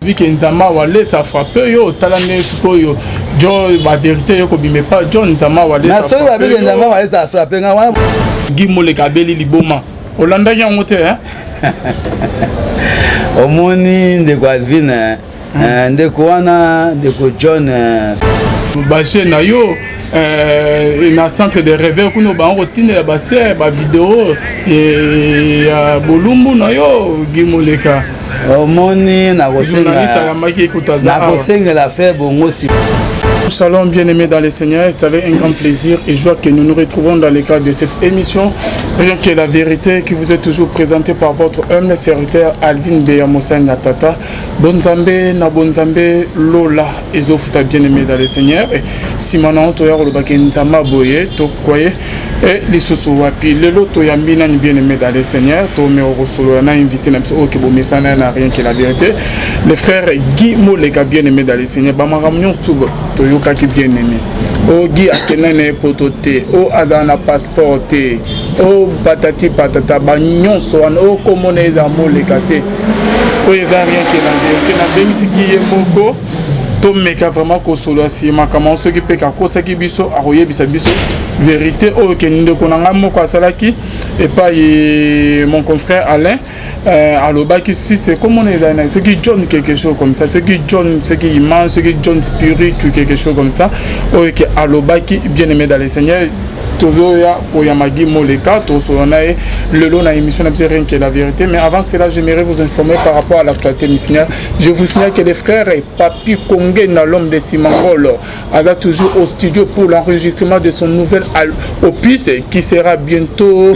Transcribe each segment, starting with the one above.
Bike Nzama Walesa frappe yo, tala nde sikoyo jo ba vérité yo kobima epa John Nzama Walesa. Na soki babike Nzama Walesa frappe nga wana. Guy Moleka abeli liboma. Olandaki yango te hein? Omoni ndeko Alvin eh, eh, ndeko wana ndeko John eh. Baje na yo na centre de réveil kuna bango kotindela basere bavideo ya bolumbu na yo Guy Moleka. Omoni nakosengela frère Bongo si. Shalom bien-aimés dans le Seigneur, c'est avec un grand plaisir et joie que nous nous retrouvons dans le cadre de cette émission Rien que la vérité qui vous est toujours présentée par votre humble serviteur Alvin Beya Mosanya Tata. Bonzambe na Bonzambe Lola ezofuta bien-aimé dans le Seigneur. Et sima na toya kolobaki nzamba boye tokwaye e lisusu wapi lelo toyambi nani bien-aimé dans le Seigneur tomeka kosolola na invité na biso oyo ke bomesana na Rien que la vérité, le frère Guy Moleka. Bien-aimé dans le Seigneur, bamakambo nyonso toyokaki, bien-aimé, o Guy akenda na ye poto te, o azala na passeport te, o patati patata, banyonso wana o komona ezala Moleka te. Oyo eza Rien que la vérité. Nabengisi Guy ye moko, tomeka vraiment kosolola nsima makambo. Soki mpe kakosaki biso, akoyebisa biso vérité oyo ke ndeko na ngai moko asalaki epai mon confrère Alain alobaki si c'est comme on ezali na soki John quelque chose comme ça, soki John, soki image, soki John Spirit ou quelque chose comme ça, oyo ke alobaki. Bien aimé dans le Seigneur, tozoya koyamba Guy Moleka, tosolola na ye lelo na émission na biso Rien que la vérité. Mais avant cela, j'aimerais vous informer par rapport à l'actualité missionnaire. Je vous signale que les frères Papi Kongena, l'homme de Simangolo, aza toujours au studio pour l'enregistrement de son nouvel opus qui sera bientôt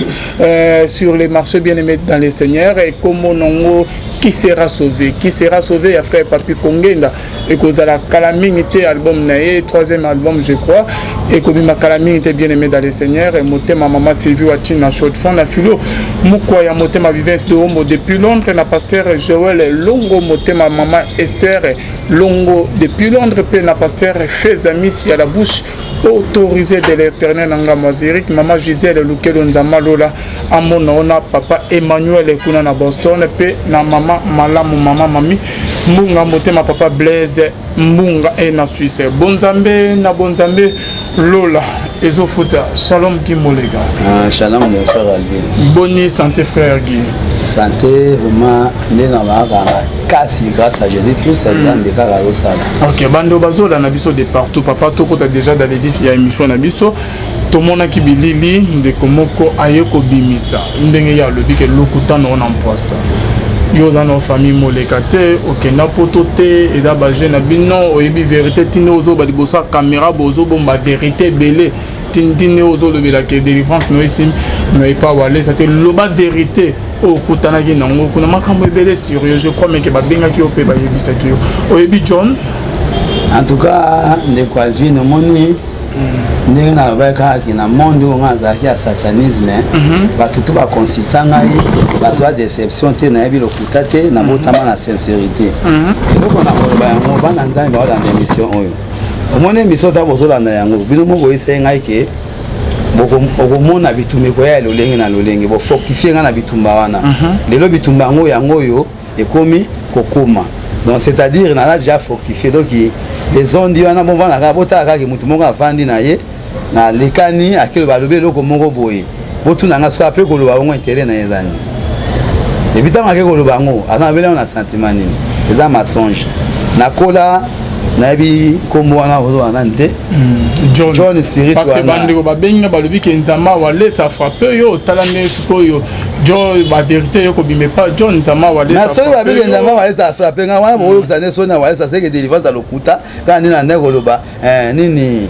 sur les marchés. Bien aimé dans les Seigneurs, et comme nongo Qui sera sauvé, Qui sera sauvé ya frère Papi Kongenda ekozala kala mingi te. Album na ye, troisième album je crois, ekobima kala mingi te. Bien aimé dans le Seigneur, motema mama Sylvie Watina Chaux-de-Fonds, na Philo Mokwa ya motema Vivence de Homo depuis Londres, na pasteur Joël Longo, motema mama Esther Longo depuis Londres, mpe na pasteur Fezamis ya la bouche autorisée de l'Éternel na ngambo ya Zurich, mama Gisèle Lukelo, Nzamba Lola amona ona papa Emmanuel kuna na Boston, mpe na mama malamu, mama Mami Mbunga, motema papa Blaise Mbunga e na Suisse. Bonzambe na bonzambe Lola ezofuta. Shalom Guy Moleka. Ah, shalom mon frère Alvin. Boni santé, frère Guy? Santé vraiment nde na baaka makasi grâce à Jésus Christ. Nzambe kaka azosala. Ok, bando bazolanda biso de partout. Papa, tokota déjà dans les vifs ya émission na biso. Tomonaki bilili ndeko moko aye kobimisa ndenge ye alobi ke lokuta na na mpwasa, yo oza na famille Moleka te, okenda poto te, eza baje na bino. Oyebi vérité tinde ozoba liboso ya caméra, bozobomba vérité ebele tindine ozolobelaka délivrance no esi na epa Walesa te. Loba vérité oyo okutanaki nango kuna, makambo ebele sérieux. Je crois meke babengaki yo mpe bayebisaki yo oyebi John. En tout cas ndeko Alvin, omoni ndenge nalobaki kaka na monde oyo ngai azalaki ya satanisme, bato to baconsulta ngai bazwa déception te. Nayebi lokuta te, nabotama na sincérité. Eloko na koloba yango, bana Nzambe baolanda émission oyo, omoni émission ta bozolanda yango, bino moko boyisai ngai ke okomona bitumba ekoya ya lolenge na lolenge. Bofortifie ngai na bitumba wana. Lelo bitumba yango yango oyo ekomi kokoma, donc c'est-à-dire naza déjà fortifié. Donc les ondi wana bovanda kaka, botala kaka motu moko avandi na ye na lekani akeloba, alobi eloko moko boye, botuna nga soki apres koloba bongo intérêt na ye eza nini. Et puis ntango ake koloba yango, aza na bele na sentiment nini? Eza mensonge. Nakola nayebi nkombo wana ozwa nani te. John, John Spirit. Parce que wana. Bandeko babengi nga, balobi ke Nzama Walesa frappe yo, otala nde sikoyo jo bavérité yo kobima epa John Nzama Walesa. Na soki babiki Nzambe Walesa frappe nga wana, boyokisa nde soni na Walesa seke délivrance ya lokuta kaka nde na nde koloba nini,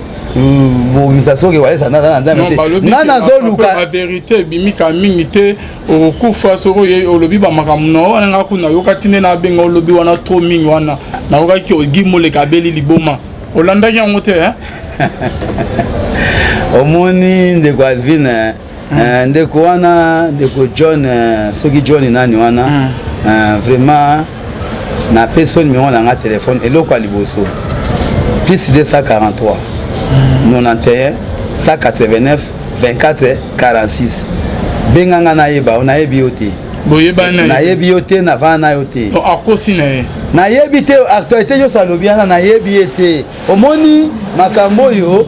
bobimisa soki Walesa naza na Nzambe te. Nga nazoluka bavérité ebimika mingi te, okokufa soki olobi bamakambo na wana. Nga kuna nayoka ti nde nabenga olobi wana trop mingi wana, nayokaki Guy Moleka abeli liboma. Olandaki yango te? Omoni ndeko Alvin, ndeko wana ndeko John, soki John nani wana, vraiment napesi yo numéro na nga telefone. Eloko ya liboso, +243 91 189 24 46. Benganga nayeba, nayebi yo te. Boyebani? Nayebi yo te, navanda na yo te. Akosi na ye. Nayebi te, actualité nyonso alobi wana nayebi ye te. Omoni makambo oyo,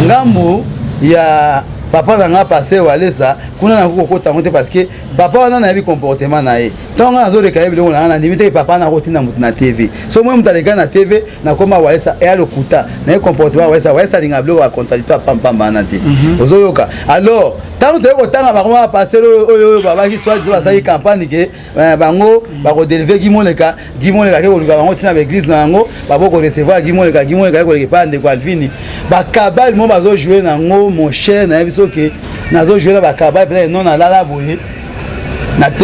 ngambu ya papa na nga pasteur Walesa kuna, nakoki kokota yango te, parce que papa wana nayebi comportement na ye. Ntango nga nazoleka ye biloko na nga, nandimi te papa nakotinda motu na TV. So moi moto aleka na TV nakoma Walesa eya lokuta naye. Comportement Walesa, Walesa alingaka biloko ya contradictoire pampamba wana te. Ozoyoka? Alors ntango toye kotanga bango bapasteur oyo oyo babaki soit basali campagne ke bango bakodélivrer Guy Moleka, Guy Moleka ke koluka bango ntina baéglise na yango, babo korecevoir Guy Moleka, Guy Moleka ke koleka epai ya ndeko Alvini. Bakabale mo bazojouer nango, mon cher, nayebi soki nazojouer na bakabale peut-être non. Nalala boye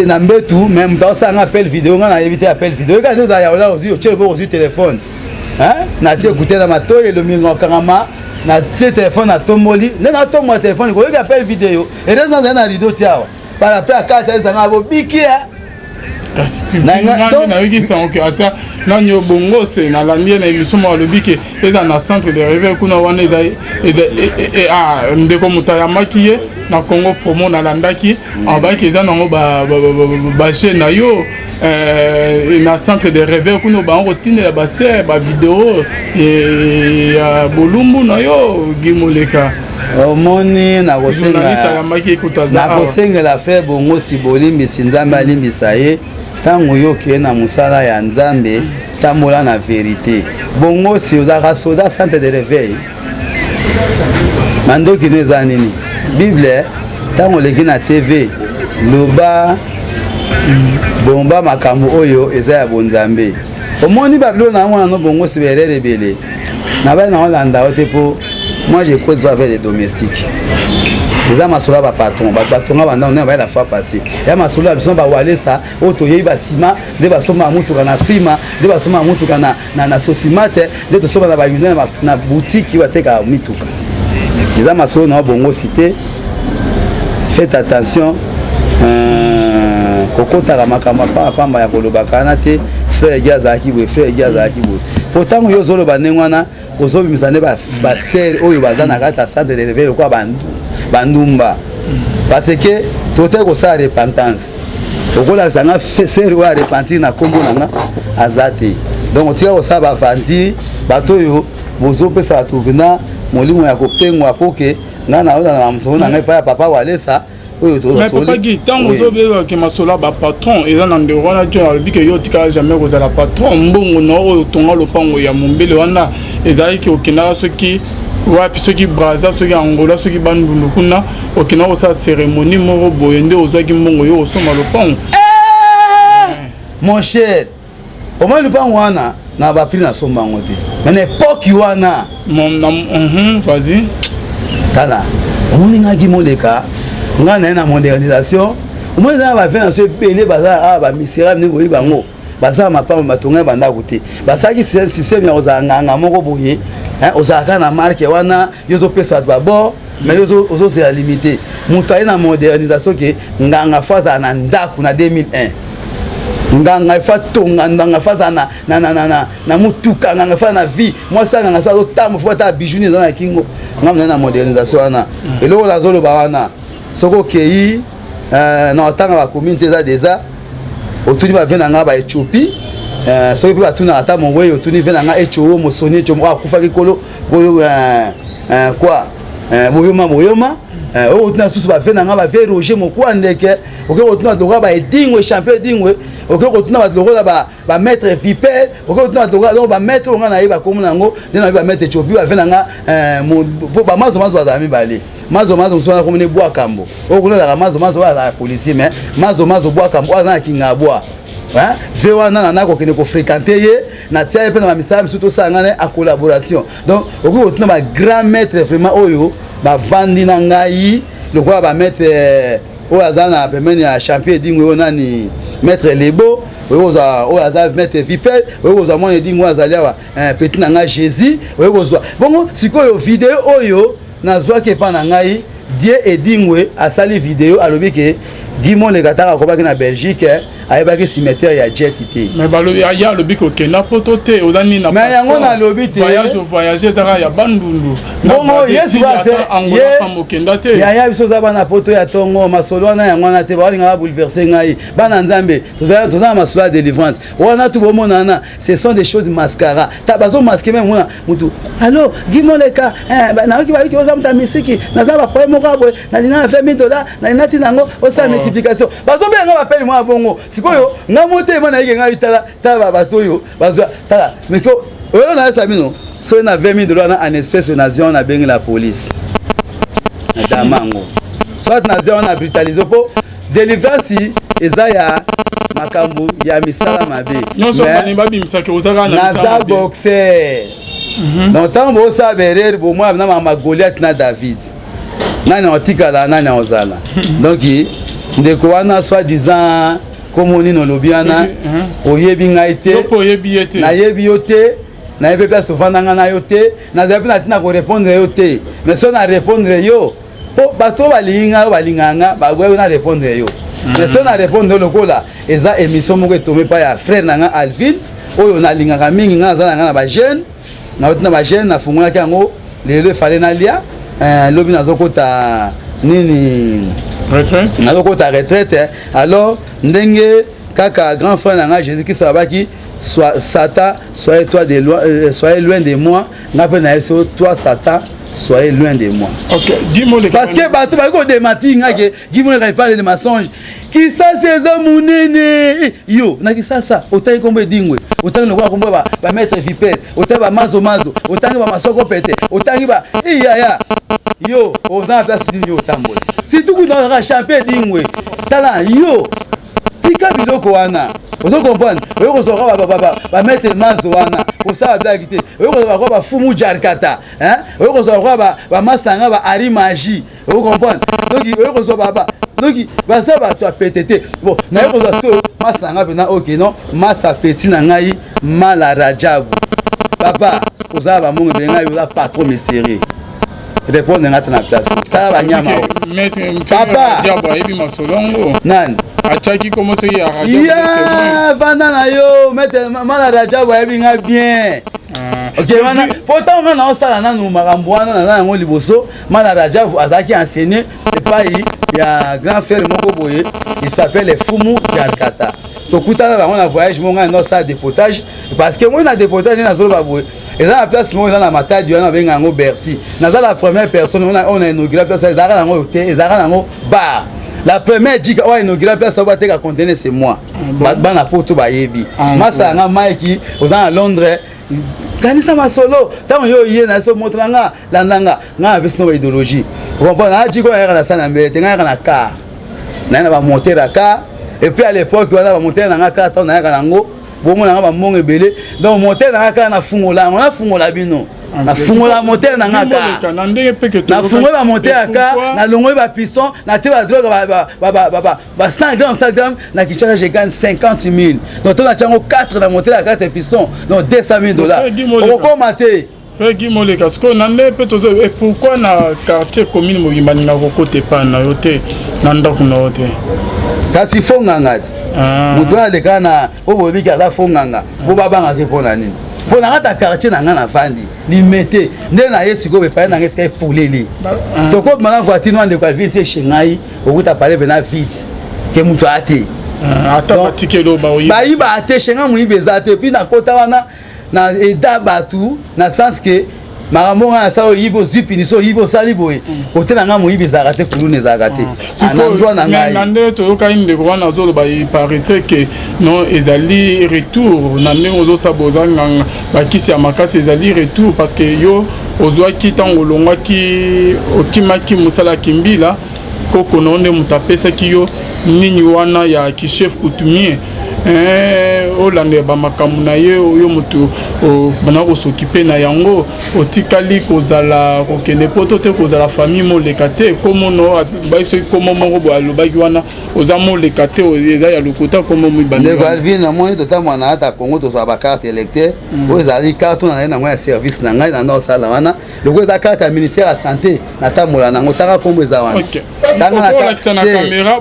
na mbetu, mais moto aosala nga appel vidéo, nga nayebi te appel vidéo eka nde ozala ya olala, ozwi otie loboko, ozwi telefone, natie écouteur na matoi, elominga okangama, natie telefone, natomboli nde natombola telefone, koyoki appel vidéo. Heureusement nazali na rideau ti awa par après akati ayesanga bobiki. Kasi nayoki sango ke ata nani yo Bongose, nalandi ye na émission moko, alobi ke eza na centre de réveil kuna wana, eza ndeko moto ayambaki ye na Congo Promo, nalandaki, abaki eza nango bachaîne na yo na centre de réveil kuna, bango kotindela basœurs bavidéo ya bolumbu na yo, Guy Moleka. Omoni, nakosengela frère Bongosi bolimbisi, Nzambe alimbisa ye. Ntango yo okeye na mosala ya Nzambe, tambola na vérité. Bongosi, ozalaka soda centre de réveil, mandoki no eza nini? Bible. Ntango oleki na TV, loba bomba makambo oyo eza ya bonzambe. Omoni babilo na yango nano Bongosi, berere ebele na bai naolanda yo te, mpo moi je cause pas avec les domestiques. Eza masolo ya bapatron, bato batonga bandako ndenge baye la fois passé ya masolo ya biso bawalesa oyo toyebi basima nde basomba mutuka na frima, nde basomba mutuka na Socimat, nde tosomba na bayunda na boutique batekaka mituka. Eza masolo na Bongosi te. Faites attention, kokotaka makambo apamba ya kolobaka wana te. Frère Guy azalaki boye, frère Guy azalaki boye, po ntango yo ozoloba ndenge wana, ozobimisa nde basœurs oyo baza na kati ya centre de réveil lokola bandumba, parce que totali kosala repentance. Okolakisa nga sœur oyo arepentir na nkombo na nga aza te. Donc otika kosala baaventure. Bato oyo bozopesa bato mpena molimo ya kopengwa, po ke ngai naozala na mosolo na ngai epai ya papa Walesa. Oyo papa Guy, ntango ozobelaki masolo ya bapatron, eza na ndeko wana John alobi ke yo otikala jamais kozala patron. Mbongo na oyo otonga lopango ya mombele wana, ezalaki okendaka soki wapi, soki Braza, soki Angola, soki Bandundu kuna, okendaka kosala cérémonie moko boye nde ozwaki mbongo yo osomba lopango. Mon cher, omoni lopango wana na baprix nasomba yango te, mais na époque wana Vas-y. Tala, omoni ngaki Moleka, ngai na ye na modernisation. Omoni, eza na bavie na so ebele baza awa, bamisérable ndenge oyebi bango, baza mapango, batongai bandako te, basalaki système ya kozala nganga moko boye, ozalaka na marque wana, yo ozopesa bato babord, mais yo ozozela limité. Moto aye na modernisation ke nganga fo azala na ndako na 2001, nganga efo atonga, nganga fo azala na mutuka, nganga fo aza na vie, mwasi ya nganga so azotambo fo ata bijou nini eza na kingo. Nga mozali na modernisation wana. Eloko nazoloba wana, soki okei na otanga bacommune te, eza déjà otuni bavie na nga baethiopie. Soki mpe batunaka ata mowei, otuni vie na nga Etio Mosoni, Etio moko akufaki kolo kolo quoi, boyoma boyoma. Oyo otuna susu bavie na nga, bavie Roger Mokuwa Ndeke, okoki kotuna bato lokola baedingwe, champion Edingwe, okoki kotuna bato lokola bamaître Viper, okoki kotuna bato lokola donc bamaître oyo nga nayeba komona yango nde nayebi bamaître Ethiopie, bavie na nga po bamazomazo bazala mibale. Mazomazo mosusu wana komona Bwakambo, oyo kuna azalaka mazomazo, oyo azalaka policier, mais mazomazo Bwakambo oyo aza na Kingabwa ve wana nana kokende kofréquenter ye, natia ye mpe na bamisala misusu tosala ngai na collaboration. Donc okoki kotuna bagrand maître vraiment oyo bavandi na ngai, lokola bamaître oyo aza na pembeni ya champion Edingwe, oyo nani, maître Lebo, oyo kozwa oyo aza maître Viper, oyo kozwa mwana Edingwe oyo azali awa, petit na ngai Jésus, oyo kozwa bongo. Sikoyo vidéo oyo nazwaki epa na ngai, Die Edingwe asali vidéo, alobi ke Guy Moleka ntango akobaki na Belgique. Ayebaki cimetière ya jet te. Mais balobi, ye alobi kokenda poto te, oza nini na Mais yango nalobi te. Voyage, voyage ezaka ya Bandundu. Bongo yesu Okenda te. Yaya, biso oza bana poto ya ntongo. Masolo wana, yango wana te. Baolinga babouleverser ngai. Bana Nzambe, toza na masolo ya délivrance wana. Tu bomona wana, ce sont des choses mascara ta bazomasquer. Même mona mutu: "Allo, Guy Moleka, nayoki babiki oza mutu ya misiki. Naza baproblème moko ya boye, nalinga na 20 000 $, nalinga ntina yango osala multiplication." Bazobenga bapele mwa bongo. Sikoyo nga motema nayike ngai, tala, tala bato oyo bazwa, tala miko oyo nayesa bino. Soki na 20 000 $ na en espèce, nazwi wana, nabengi la police na dama yango, soit nazwi wana na brutaliser, mpo délivrance eza ya makambo ya misala mabe. Naza boxer. Donc ntango bosala berere, bomwana na mama Goliath na David, nani otikala, nani ozala? Donc ndeko wana, soit disant komo nini olobi wana, oyebi ngai te. Nayebi yo te, nayebi mpe place tovandanga na yo te. Nazali mpe na ntina korépondre yo te. Mais so na répondre yo, mpo bato oyo balingi ngai, oyo balingaka nga, baboyi na répondre yo. Mais so na répondre yo, lokola eza émission moko etome epai ya frère na nga Alvin, oyo nalingaka mingi. Ngai naza na ngai na bajeune, nauti na bajeune, nafungolaki yango lelo. Efale nalia lobi, nazokota nini? Nazokota retraite. Alors ndenge kaka grand frère na ngai Jésus Christ alobaki: "Satan, soyez toi de loin, soyez loin de moi." Nga mpe na ye so: "Toi Satan, soyez loin de moi." Okay. Parce que bato bali kodémentir nga ke Guy Moleka parle de mensonge. Kisasa eza monene. Yo na Kisasa otangi nkombo Edingwe, otangi lokola nkombo bamaître viper, otangi bamazomazo, otangi bamasoko pete, otangi ba iyaya. Yo oza na place nini? Yo otambola surtout kuna, ozalaka champion Edingwe. Tala, yo tika biloko wana. Ozo comprendre? Oyo kozwaka bamaître mazo wana, kosala blague te. Oyo kozwaka kwa bafumu jarkata, oyo kozwaka kwa bamasta nga ba ari magie. Oyo comprendre? Donc oyo kozwa baba, donc baza bato ya pete te. Bon, naye kozwa sikoyo masa nga mpena. Ok, non, masa petit na ngai Mala Rajabu, papa ozala bamongo ebele. Ngai oza pas trop mystérieux. Répondre nga te na place. Tala banyama o. Papa ayebi masolongo. Nani? Atiaki komo soki ya Ya vanda na yo. Maître Mala Rajabu ayebi nga bien. Ok, wana po ntango nga naosala nanu makambo wana, naza yango liboso. Mala Rajabu azalaki enseigné epai ya grand frère moko boye, il s'appelle Fumu Diarkata. Tokutana bango na voyage moko, ngai naosala dépotage, parce que moi na dépotage nde nazoloba boye, eza na place moko eza na Matadi wana, babenga yango Bercy. Naza la première personne oyo na inaugura place. Ezalaka nango te, ezalaka nango bar. La première jika oyo inaugura place oyo bateka conteneur, c'est moi. Bana poto bayebi masa yanga. Mike oza na Londres, kanisa masolo. Ntango yo oye na so, moto na nga, landa nga, nga napesi no baidéologie. Comprendre? Na jiko nayaka na sa na mbele te, nga yaka na car, naye na bamoteur ya car. Et puis à l'époque wana, bamoteur na nga car, ntango nayaka nango, bomona nga bambongo ebele. Donc moteur na nga kaka, nafungola yango, nafungola bino, nafungola moteur na nga kaka, nafungoli bamoteur ya car, nalongoli bapiston, natie badrogue ba 100 gramme, 100 gramme. Na Kinshasa, je gagne 50 000. Donc to natie yango 4 na moteur ya 4 piston, donc 200 000 $. Okokoma te. Frère Guy Moleka, sikoyo na nde mpe tozo e pourquoi na quartier, commune mobimba alingaka kokota epai na yo te, na ndako na yo te? Kasi fo nganga ti moto oyo aleka na oyo boyebiki aza fo nganga, po babangaki mpo na nini? Mpo na kati ya quartier na ngai navandi Limete nde na ye. Sikoyo epai na ngai etika epoleli, tokobima na voiture wana. Ndeko avile ti eshe ngai, okuta pale mpena vite ke moto aya te. Ata batikeli oyo bayiba te, shenga moyibi eza te. Puis nakota wana na eda bato na sens ke makambo ngai nasala, oyibi, ozwi punition, oyibi, osali boye. Kote na ngai moyibi ezalaka te, kuluna ezalaka te na endroit na ngai. Na nde toyokaki ndeko wana azoloba, il paraîtrait que non, ezali retour na ndenge ozosala, boza nganga bakisi ya makasi, ezali retour parce que yo ozwaki ntango olongwaki, okimaki mosala ya kimbila, koko na yo nde moto apesaki yo nini wana ya kichef coutumier, olandela bamakambo na ye oyo moto bana kosokipe na yango. Otikali kozala kokende poto te, kozala famille Moleka te. Komono bai soki komo moko boye alobaki wana oza Moleka te, eza ya lokuta komo. Ndeko Alvin, namoni totambola na ata Congo, tozwa bacarte électeur. Oyo ezali carte oyo nazali nango ya service na ngai na nda osala wana. Lokola eza carte ya ministère ya santé, natambola nango. Tanga nkombo eza wana. Olakisa na caméra.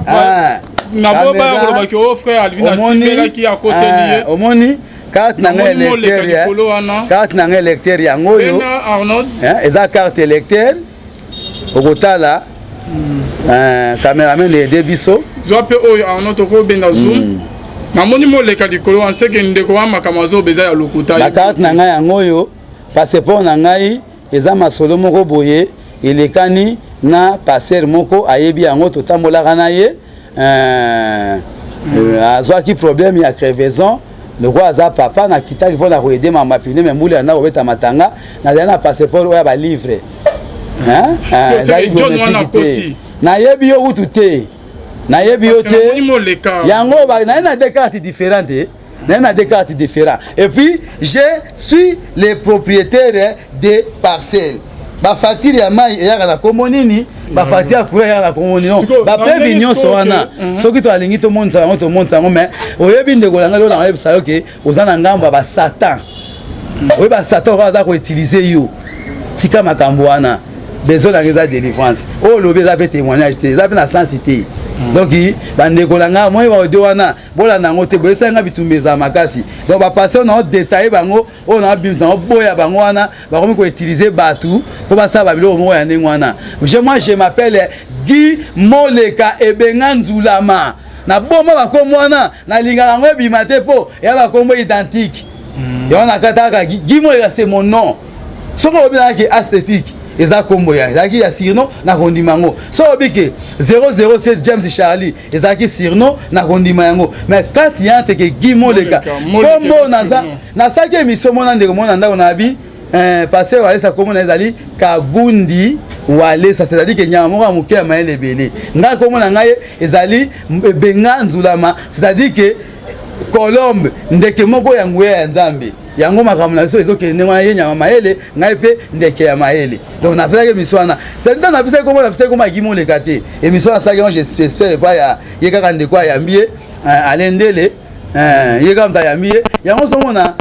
Na boba kolobaki o oh, frère Alvin asimbelaki akoteli ye. Omoni carte na ngai électeur, carte na ngai électeur yango oyo eza carte électeur. Okotala cameraman aide biso. Zwa mpe oyo, Arnaud, tokobenda zoom. Namoni moleka likolo anseke ndeko wa makambo azoba eza ya lokuta. Bacarte na ngai yango oyo, passeport na ngai eza masolo moko boye elekani na pasteur moko ayebi yango, totambolaka na ye. Azwaki problème ya crevaison lokola aza papa. Nakitaki mpona koaider mama pine me mbula yanda kobeta matanga. Nazali na passeport oyo ya balivre ezali biométrique te. Nayebi yo kutu te, nayebi yo te. Yango naye na deux cartes différentes, naye na deux cartes différentes. Et puis je suis le propriétaire des parcelles. Bafacture ya mai eyaka na kombo nini? Bafacture ya courant eyaka na kombo nini? Bapreuve nyonso wana, soki toalingi tomonisa yango, tomonisa yango. Mais oyebi, ndeko na ngai, lelo na oyebisa yo ke oza na ngambo ya basatan. Oyebi basatan oyo aza koutiliser yo. Tika makambo wana. Besoin nanga eza délivrance. Oyo olobi eza mpe témoignage te, eza mpe na sens te. Donc bandeko na ngai, moi baaudio wana bolanda yango te. Boyesali nga bitumba ezala makasi. Donc bapasteur na odétailler bango oyo na babimisa na oboya bango wana, bakomi koutiliser bato mpo basala babiloko moko ya ndenge wana. Je, moi, je m'appelle Guy Moleka Ebenga Nzulama. Naboma bakombo wana, nalingaka yango ebima te mpo eya bakombo identique. Yango nakataka Guy Moleka, c'est mon nom. Soki olobi nayaki Asthétique, eza kombo ya ezalaki ya surnom, nakondima yango. Soki olobi ke 007 James Charlie ezalaki surnom, nakondima yango. Mais kati ya teke Guy Moleka, kombo naza nasalaki émission mona ndeko mona ndako na abi pasteur Walesa, kombo na ezali Kabundi Walesa, c'est-à-dire ke nyama moko ya moke ya mayele ebele. Ngai kombo na ngai ezali Ebenga Nzulama, c'est-à-dire ke colombe, ndeke moko ya nguya ya Nzambe. Yango makambo na biso ezokende ndenge wana. Ye nyama mayele, ngai mpe ndeke ya mayele. Donc napesaki émission wana ntango napesaki kombo, napesaki kombo ya Guy Moleka te. Émission asalaki yango, j'espère epai ya ye kaka ndeko ayambi ye, Alendele, ye kaka moto ayambi ye. Yango ozomona,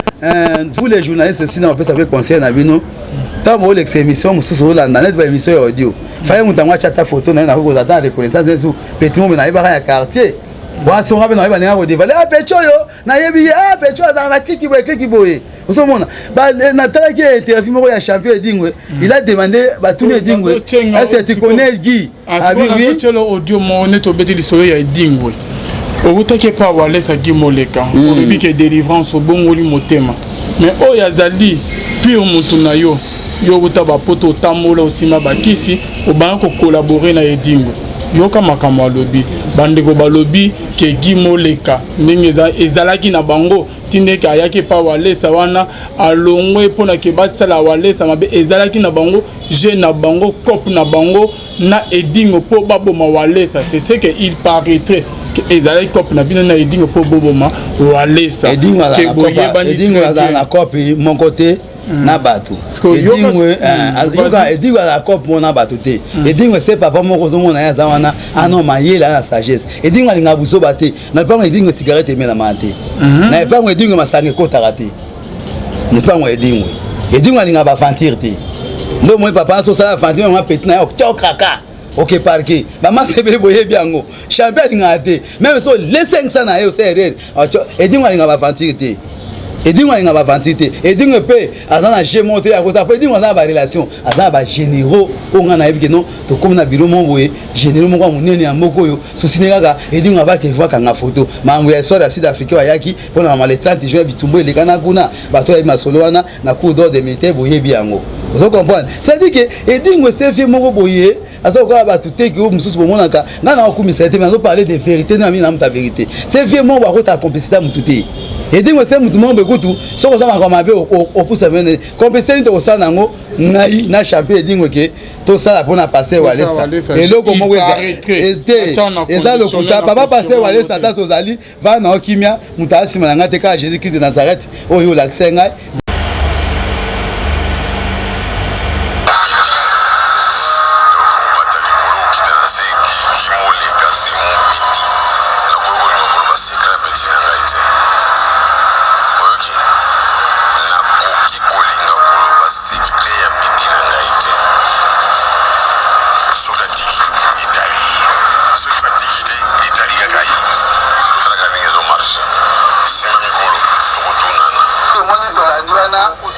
vous les journalistes aussi, na bapesa mpe conseil na bino. Ntango boolekisa émission mosusu, olanda neti baémission ya audio, faye moto yango atya ata photo na ye, nakoki kozala ata na reconnaissance neti petit mobe nayebaka ya quartier wasonga mpe nayeba ndenge akodévoiler. Ah, petit oyo nayebi ye, ah, petit oyo azalaka na kliki boye, kliki boye. Ozomona, natalaki interview moko ya champion Edingwe. Il a demandé, batuni Edingwe: "Est-ce que tu connais Guy?" Abi oui. Audio moko neti obeti lisolo ya Edingwe, owutaki epa Walesa. Guy Moleka, olobi ke délivrance, obongoli motema, mais oyo azali pure mutu na yo, yo wuta bapoto, otambola, osima bakisi, obanga kocollaborer na Edingwe. Yoka makambo alobi. Bandeko balobi ke Guy Moleka, ndenge ezalaki na bango tindeke ayaki epa Walesa wana, alongwe mpona ke basala Walesa mabe. Ezalaki na bango jeu na bango, cope na bango na Edingo mpo baboma Walesa. C'est ce que il paraîtrait ke ezalaki cope na bino na Edingo mpo boboma Walesa. Edingo azala na cope moko te na bato. Edingwe azala cope moko na bato te. Edingwe se papa moko, ozomona ye aza wana ano mayele, aza na sagesse. Edingwe alingaka buzoba te. Na epango Edingwe, cigarette emelamaka te. Na epango Edingwe, masanga ekotaka te. Na epango Edingwe, Edingwe alingaka baaventure te. Nde omoi papa naso osala aventure, mama petit na ye otiokaka oke parke bamasa ebele. Boyebi yango, champion alingaka te. Même so lesengisa na ye osa erreur. Edingwe alingaka baaventure te. Edingwe alingaka baaventure te. Edingwe mpe aza na jeu moko te ya kota, po Edingwe aza na barelation, aza na bagénéraux oyo ngai nayebi ke non, tokómi na biro moko boye, généraux moko ya monene ya mboka oyo sosine kaka Edingwe abaki evwakanga photo. Makambo ya histoire ya Sud Afrique ayaki mpona mama le 30 juin, bitumbu elekana kuna, bato bayebi masolo wana na cour d'ordre militaire, boyebi yango. Ozo comprendre? C'est à dire ke Edingwe se moko boye aza kokola bato te ke oyo mosusu bomonaka. Ngai na okumisa ye te, mais azoparler de vérité. Nde na mingi na moto ya vérité, se vie moko bakota complicité ya motu te. Edingwe se motu moko bekutu, soki oza makambo mabe, opusa mene complicité nini tokosala nango ngai na champion Edingwe ke tosala mpona pasteur Walesa eloko moko te. Eza lokuta, papa pasteur Walesa. Ata so ozali vana na okimia, moto asima na ngai te, kaka Jésus Christ de Nazareth oyo olakisa ngai. Mata likolo, okita na se. Guy Moleka, c'est mon petit. Nakoki kolinga koloba secret ya petit na ngai te. Oyoki? Nakoki kolinga koloba secret ya petit na ngai te. Soki atiki, etali ye. Soki batiki te, etali kaka ye.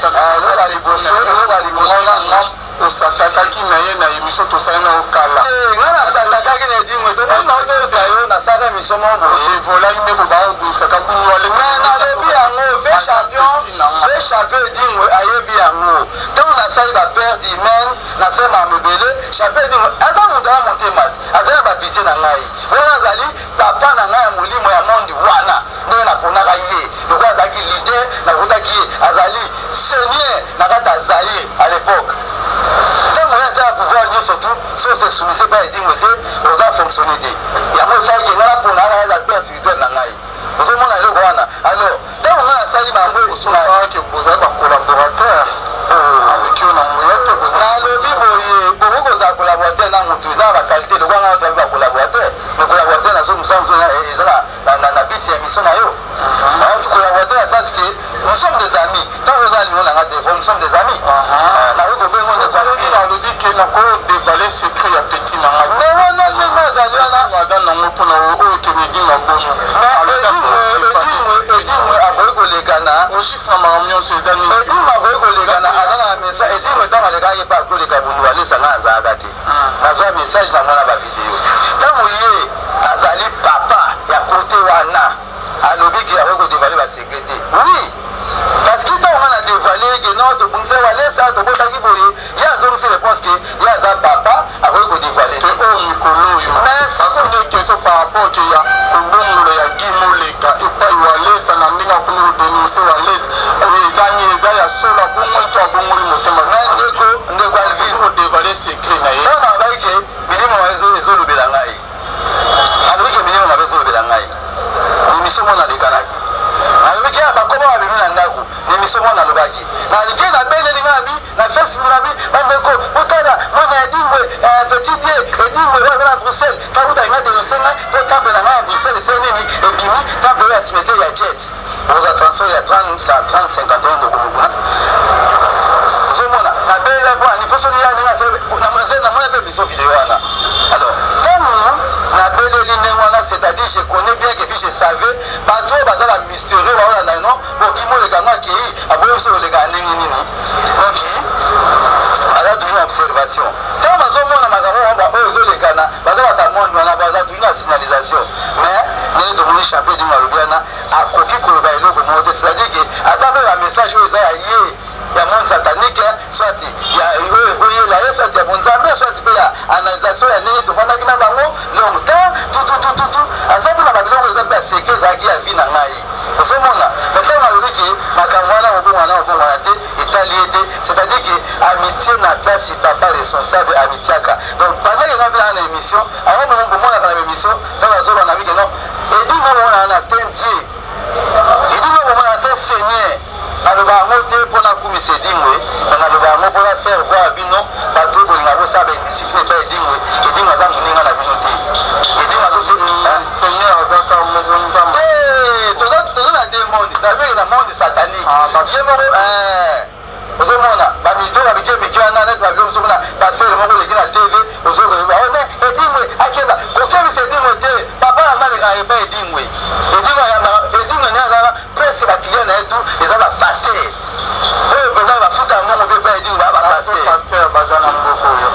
Eloko liboso, eloko liboso nanu, Osatakaki na ye na émission tosali na okala. Nga nasatakaki na Edingwe, soki naotoyesa yo, nasala émission moko boye. Evolaki nde bobaobungisaka bunu. Mais nalobi yango, ve champion, ve champion Edingwe ayebi yango. Ntango nasali baperte humaine, nasali makambo ebele, champion Edingwe aza moto ya motema te, azali na bapitié na ngai. Wana azali papa na ngai ya molimo ya monde wana. Ndenge naponaka ye lokola azalaki leader, nakutaki ye azali seigneur na kati ya Zaire à l'époque. Ntango ye atala pouvoir nyonso tu, so ose soumise pa Edingwe te, oza fonctionne te. Yango esalaki ngai napona wana aza père spirituel na ngai. Ozomona eloko wana. Alors ntango ngai nasali bango, Ososaki bozali bacollaborateur avec yo na nguya te? Nalobi boye, bokoki kozala collaborateur na motu, eza na baqualité. Lokola ngai toyebi bacollaborateur, mais collaborateur nazo mosala mosusu eza na but ya émission na yo. Collaborateur na sens que nous sommes des amis. Ntango oza na numéro na nga téléphone, nous sommes des amis. Nakoki kobenga ndeko. Alobi ke nakodévoiler secret ya petit na ngai. Mais wana ndenge azali wana, aza nango mpona oyo kemedi mabongo. Edingwe akoki kolekana. Oshisi na makambo nyonso eza nini? Edingwe akoki kolekana, aza na message. Edingwe ntango alekaki epa akoleka bundu alesa, nga azalaka te. Nazwa message na mwana bavideo. Ntango ye azali papa ya kote wana, alobi ke akoki kodévoiler basecret te. Oui, parce que ntango nga na dévoile ke non, tobungisa Walesa, tokotaki boye, ye azongisi réponse ke ye aza papa, akoki kodévoiler te. Oyo mikolo oyo akomi question par rapport ke ya kobongola ya Guy Moleka epai Walesa na ndenge akomi kodénoncer Walesa, oyo eza nini? Eza ya solo, abongoli to abongoli motema? Ndeko Alvin, Kodévoiler secret na ye. Ntango nalobaki ke milimo mabe ezolobela ngai, nalobi ke milimo mabe ezolobela ngai. Émission moko nalekanaki, nalobi ke bakoma babimi na ndako. Na émission moko nalobaki, nalingi nabeleli ngai abi na Facebook na bi: "Bandeko, botala mwana ya Edingwe, petit die Edingwe oyo aza na Bruxelles." Takuta ngai dénonce ngai mpo temple na ngai ya Bruxelles ese nini ebimi, temple oyo ya cimetière ya Jet, okozwa transport ya 30 30 51. Ndeko mokuna, ozomona nabelela mpo ani mpo soki ya ndenge namona mpe émission vidéo wana. Alors ntango nabeleli ndenge wana, c'est-à-dire je connais bien que puis je savais bato oyo baza bamystérieux baolanda. Non, boki Moleka ngo akei, aboyi biso koleka ndenge nini? Donc aza toujours na observation. Ntango bazomona makambo oyo ezolekana, baza bato wana, baza toujours na signalisation. Mais ndenge tomoni champion Edingwe alobi wana, akoki koloba eloko moko te, c'est-à-dire ke aza mpe bamessage oyo eza ya ye ya monde satanique, soit ya oyo ekoyela ye, soit ya bonzambe, soit mpe ya analysation ya ndenge tofandaki na bango longtemps, tututututu. Aza mpe na babiloko eza mpe ya secret, ezalaki ya vie na ngai. Ozomona, mais ntango alobi ke makambo wana kobongwana, kobongwana te, etali ye te. C'est-à-dire ke amitié na place papa responsable amitiaka. Donc pendant ke nga mpe na émission yango, mongo bomonaka na émission, ntango azoba na bike non, Edingwe bomonaka na c'est un dieu, Edingwe bomonaka c'est un seigneur. Naloba yango te mpona kumisa Edingwe, me naloba yango mpona faire voir bino bato oyo bolinga bosala baindiscipline epai Edingwe. Edingwe aza moninga na bino te. Edingwe Seigneur azaka moko, Nzambe. Toza na deux monde, nabenge na monde satanique. Ye moko ozomona bamido bamike mike wana, neti babilo mosusu kuna, pasteur moko oleki na TV, ozokoyeba one Edingwe akeba kokebisa Edingwe te. Papa yanga alekaka epai Edingwe. Edingwe ayambaka, Edingwe nde azalaka presque baclient na ye tout eza bapasteur oyo mpenza bafuta mbongo mpe epai Edingwe, baa bapasteur. Pasteur baza na mboka oyo.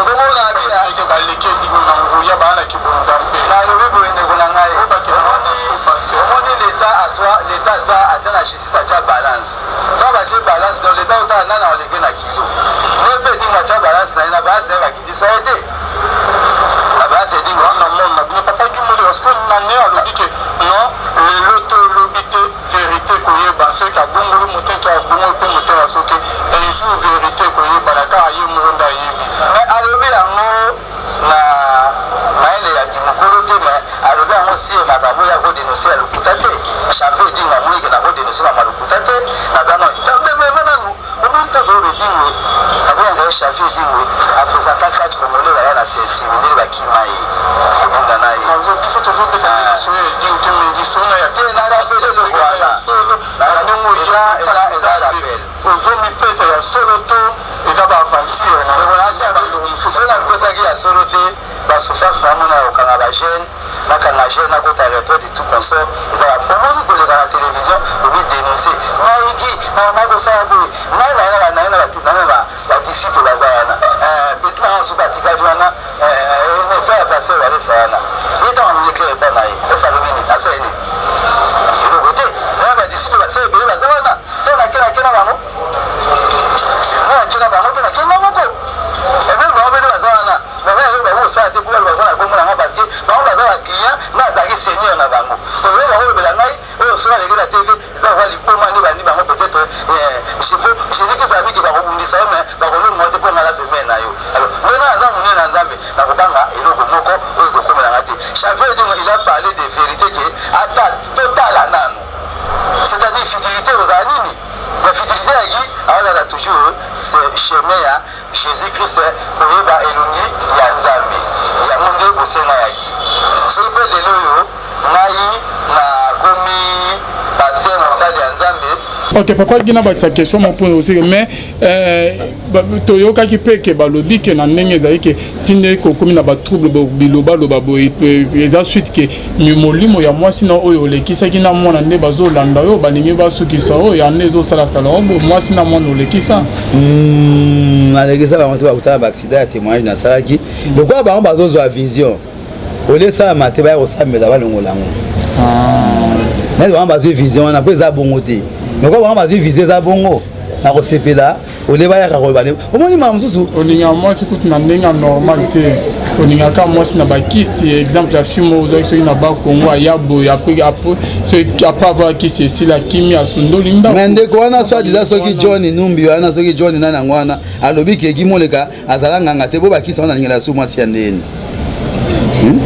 Okomona bia baleki Edingwe na nguya, baa na kibonzambe. Nalobi boye, ndeko na ngai, omoni leta azwa, leta atia, atia na justice, atia balance. To batie balance, donc leta otala nani aleki na kilo. Nde mpe Edingwe atia balance na ye, na balance na ye bakitisa ye te, na balance Edingwe. Wana mona na bino, papa Gimoli, parce que nane alobi ke non, lelo te, olobi te, vérité koyeba soki abongoli motema to abongoli mpe motema, soki un jour vérité koyebana, kaka ye moko nde ayebi. Mais alobi yango na mayele ya kimokolo te, mais alobi yango si makambo oyo akodénoncer ya lokuta te. Champion Edingwe amonike na kodénoncer mama lokuta te. Naza no nanu omoni ntango oyo Edingwe abengaka ye champion. Edingwe apresenta 4 Congolais baya na ceinture, mindele bakima ye kobunda na ye. Biso tozobeta lisolo ya Edingwe te, mais lisolo na ya te na rappel eloko wana. Solo. Eza rappel. Ozomipesa ya solo to eza baaventure? Soki namipesaki ya solo te, basouffrance namona ya kokanga bajeune. Nakanga jeune, nakota retraite et tout consort. Eza omoni koleka na télévision obi dénoncer ngai gi nakosala boye, ngai naye na badisciple baza wana, petit nanga mosusu atikali wana, frère ya pasteur Walesa wana. Ye ntango amoni clair epa na ye, ese alobi nini? Asali nini? Eloko te. Naya badisciple basala ebele baza wana. Ntango nake, nake na bango, nga nake na bango te, nakenda moko. Ebele bango bene baza wana, baza eloko bango kosala te mpo baloba na kombo na nga, parce que bango baza baclient, nga azalaki seigneur na bango. Donc oyo bango lobela ngai oyo, soki aleki na TV, eza kwa liboma nde bandi bango. Peut-être Jésus Christ abiki, bakobundisa yo mais bakolonga te, mpo nga aza pembeni na yo. Alors ndenge naza monene na Nzambe, nakobanga eloko moko oyo ekokomelanga te. Champion Edingwe, il a parlé de vérité ke ata totala nanu, c'est-à-dire fidélité ozala nini. La fidélité ya Guy aozala toujours chemin ya Jésus Christ, koyeba elongi ya Nzambe, yango nde bosenga ya Guy. Soki mpe lelo oyo ngai nakomi pasteur, mosali ya Nzambe. Ok, papa Guy, nabakisa question moko mpona osiki, mais toyokaki mpe ke balobi ke na ndenge ezali ke ntina kokomi na batrouble, bilobaloba boye, eza suite ke molimo ya mwasi na oyo olekisaki na mwana nde bazolanda oyo, balingi basukisa oyo ya nde ezosalasala oyo mwasi na mwana olekisa. Nalekisa bango te, bakutana baaccident ya témoignage nasalaki. Lokola bango bazozwa vision, olie esalama te, baya kosambela, balongola yango. Neti bango bazwi vision wana, mpo eza bongo te. Lokola bango bazwi vision, eza bongo, na kosepela olie bayaka koloba. Omoni mama mosusu. Olingaka mwasi kutu na ndenge ya normal te, olingaka mwasi na bakisi. Exemple ya film oyo ozwaki, soki na Bakongo aya boye, soki après avoir kisi esila, kimi, asundoli ndako. Mais ndeko wana, soit disant soki John Numbi wana, soki John nani yango wana, alobi ke Guy Moleka azala nganga te, bo bakisi wana, alingela su mwasi ya ndeni.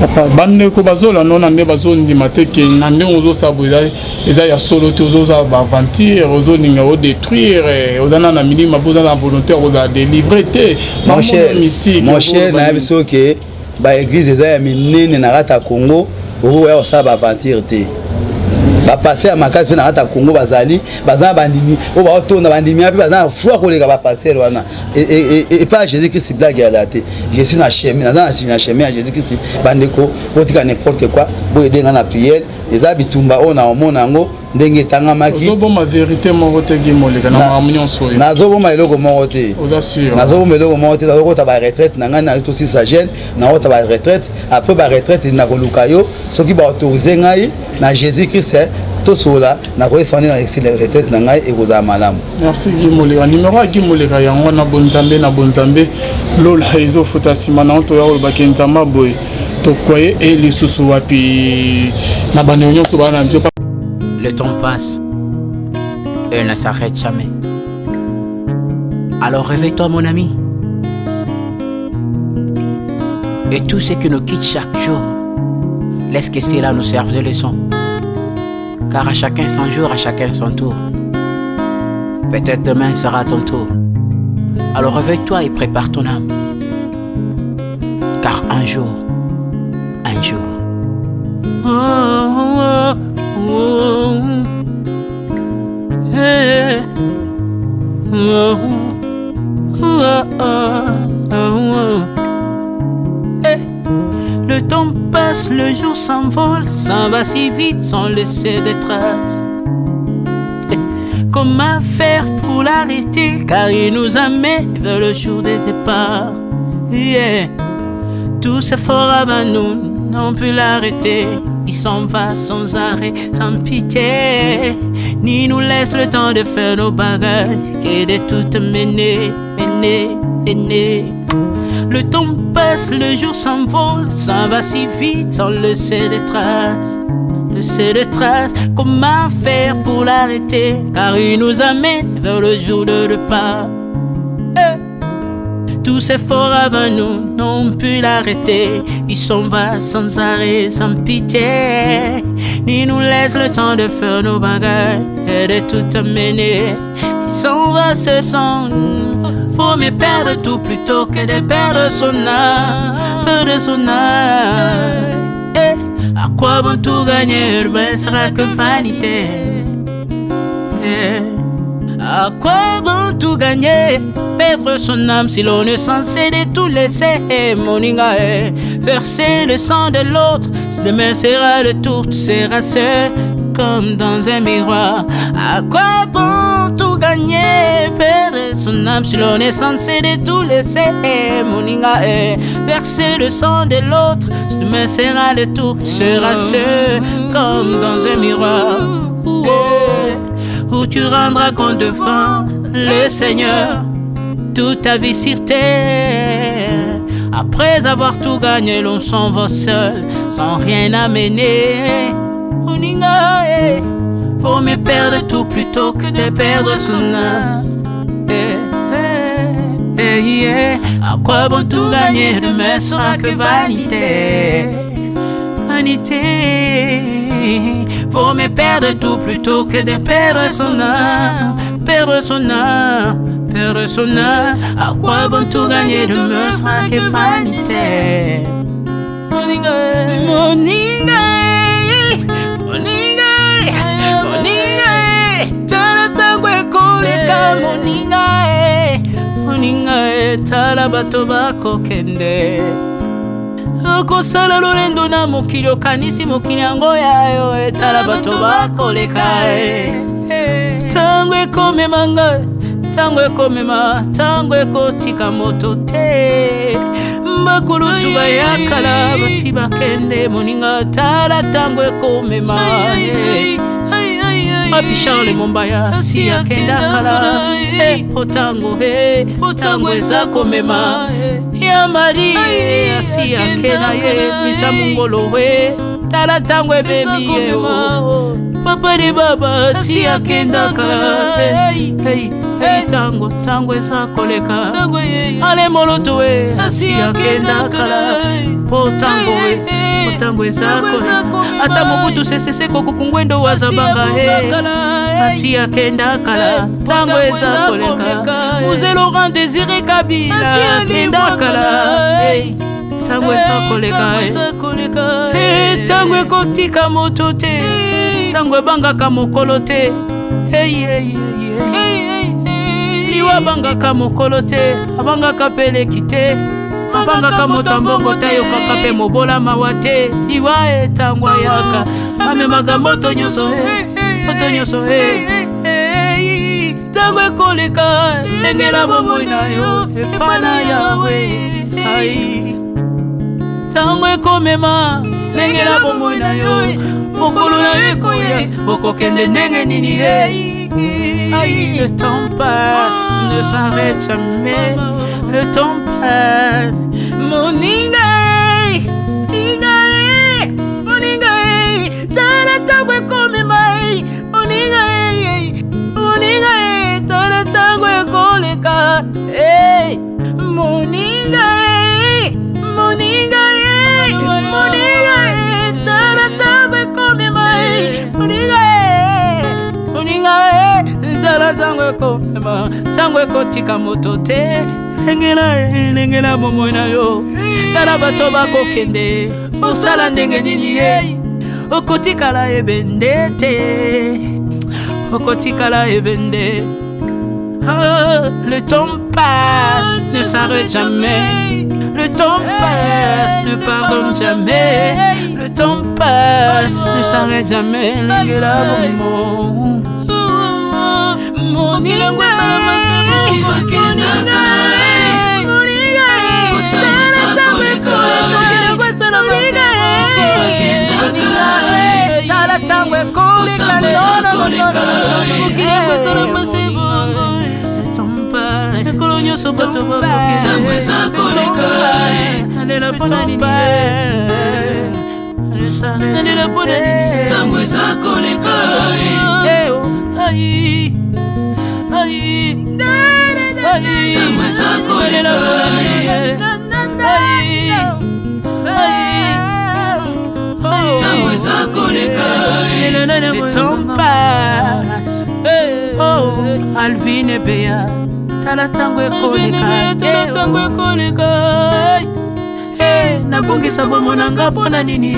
Papa, bandeko bazolanda na nde bazondima te ke na ndenge ozosala boye eza ya solo te. Ozozala baaventure, ozolinga odétruire, oza na milima, boza na volonté kozala délivre te. Mon cher, nayebi soki baéglise eza ya minene na kati ya Congo, okokoya kosala baaventure te. Bapasteur ya makasi mpe na kati ya Congo bazali, baza na bandimi oyo baotonda bandimi mpe baza na foi koleka bapasteur wana. Epai ya Jésus Christ, blague yala te. Je suis na chemin, naza na chemin ya Jésus Christ. Bandeko, botika n'importe quoi, boyede nga na prière. Eza bitumba oyo na omona yango ndenge etangamaki. Ozoboma vérité moko te, Guy Moleka, na makambo nyonso oyo? Nazoboma eloko moko te. Oza sûr? Nazoboma eloko moko te. Nazokota baretraite na ngai, nazo tosisa jeûne, nakota baretraite. Après baretraite, nakoluka yo. Soki baautorise ngai na Jésus Christ, tosola, nakoyesa wane na retraite na ngai, ekozala malamu. Merci, Guy Moleka. Numéro ya Guy Moleka yango wana. Bonzambe na bonzambe, lola ezofuta nsima na toya kolobaki Nzambe boye, tokoye e lisusu wapi na bandeko nyonso baa na biso. Le temps passe et ne s'arrête jamais. Alors réveille-toi, mon ami. Et tout ce qui nous quitte chaque jour, laisse que cela nous serve de leçon. Car à chacun son jour, à chacun son tour. Peut-être demain sera ton tour. Alors réveille-toi et prépare ton âme. Car un jour, un jour. Oh. Hey. Oh. Hey. Le temps passe, le jour s'envole, s'en va si vite sans laisser de traces. Eh, comment faire pour l'arrêter? Car il nous amène vers le jour des départs. Yeah. Tous ces forts avant nous n'ont pu l'arrêter. Il s'en va sans arrêt, sans pitié, ni nous laisse le temps de faire nos bagages, que de tout mener, mener, mener. Le temps passe, le jour s'envole, s'en va si vite, sans laisser de traces. Laisser de traces, comment faire pour l'arrêter? Car il nous amène vers le jour de départ. Eh. Tous ces forts avant nous n'ont pu l'arrêter. Il s'en va sans arrêt, sans pitié, ni nous laisse le temps de faire nos bagages et de tout amener. Il s'en va seul sans. Faut mieux perdre tout plutôt que de perdre son âme, perdre son âme. Eh, à quoi bon tout gagner, mais sera que vanité. Eh. À quoi bon tout gagner, perdre son âme si l'on est censé de tout laisser, moninga, eh. Verser le sang de l'autre, demain sera le tour, tu seras seul comme dans un miroir. À quoi bon tout gagner, perdre son âme si l'on est censé de tout laisser, moninga, eh. Verser le sang de l'autre, demain sera le tour, tu seras seul comme dans un miroir. Eh, où tu rendras compte devant le Seigneur toute ta vie sur terre. Après avoir tout gagné, l'on s'en va seul, sans rien amener. Moninga, eh, vaut mieux perdre tout plutôt que de perdre son âme. Eh, eh, eh, eh. À quoi bon tout gagner, demain sera que vanité. Vanité. Vaut mieux perdre tout plutôt que de perdre son âme. Perdre son âme, perdre son âme. À quoi bon tout gagner, demain sera que vanité. Moninga, moninga, moninga, moninga, tala tango ekoleka, moninga, moninga, tala bato bakokende. Okosala lolendo na mokili, okanisi mokili yango ya yo, etala bato bakoleka. Ntango ekomema ngai, ntango ekomema, ntango ekotika moto te. Bakulutu bayakala basi bakende, moninga, tala ntango ekomema. Papi Charles Mombaya si akenda kala, po ntango, ntango eza komema. Ya Marie asi akenda ye, misa mongolo we, tala ntango ebemi ye. Papa de baba si akenda kala, ntango, ntango eza koleka. Ale moloto we asi akenda kala, po ntango we, po ntango eza koleka. Ata Mobutu Sese Seko Kuku Ngwendo wazabanga he asi akenda kala, ntango eza koleka. Mzee Laurent Désiré Kabila akenda kala, ntango eza koleka. Ntango ekotika moto te, ntango ebangaka mokolo te. Liwa abangaka mokolo te, abangaka peleki te, abangaka moto ambongo te, ayokaka mpe mobola mawa te. Liwa etango ayaka amemaka moto nyonso, moto nyonso. Ntango ekoleka, lengela bomoi na yo epa na Yawe. Ai, ntango ekomema, lengela bomoi na yo, mokolo na yo ekoya, okokende ndenge nini? Aïe, le temps passe, ne s'arrête jamais. Le temps passe. Moninga, moninga, moninga, tala tango ekomema. Moninga, moninga, tala tango ekoleka. Moninga, moninga, moninga, tala tango ekomema. Moninga, moninga, tala ntango ekomema, ntango ekotika moto te. Lengela, lengela bomoi na yo, tala bato bakokende, osala ndenge nini ye? Okotikala ebende te, okotikala ebende. Oh, le temps passe, ne s'arrête jamais. Le temps passe, ne pardonne jamais. Le temps passe, ne s'arrête jamais. Lengela bomoi. Moninga, tala ntango ekoleka, ekolo nyonso bato bakokenalela mpona nini? Nalela mpona nini? Ntango eza koleka. Ntango eza koleka. Ntango eza koleka. Le temps passe. Oh, Alvin Ebeya, tala ntango ekoleka, tala ntango ekoleka. Nabongisa bomoi na nga mpona nini?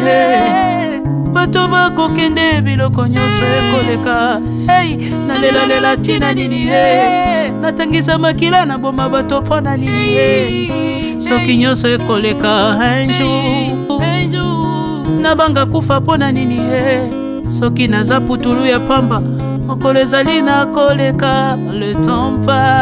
Bato bakokende, biloko nyonso ekoleka. Hey, nalelalela ntina nini? Hey, natangisa makila, naboma bato mpo na nini? Hey, soki nyonso ekoleka un jour, nabanga kufa mpo na nini? Hey, soki naza putulu ya pamba, mokolo ezali nakoleka. Le temps passe.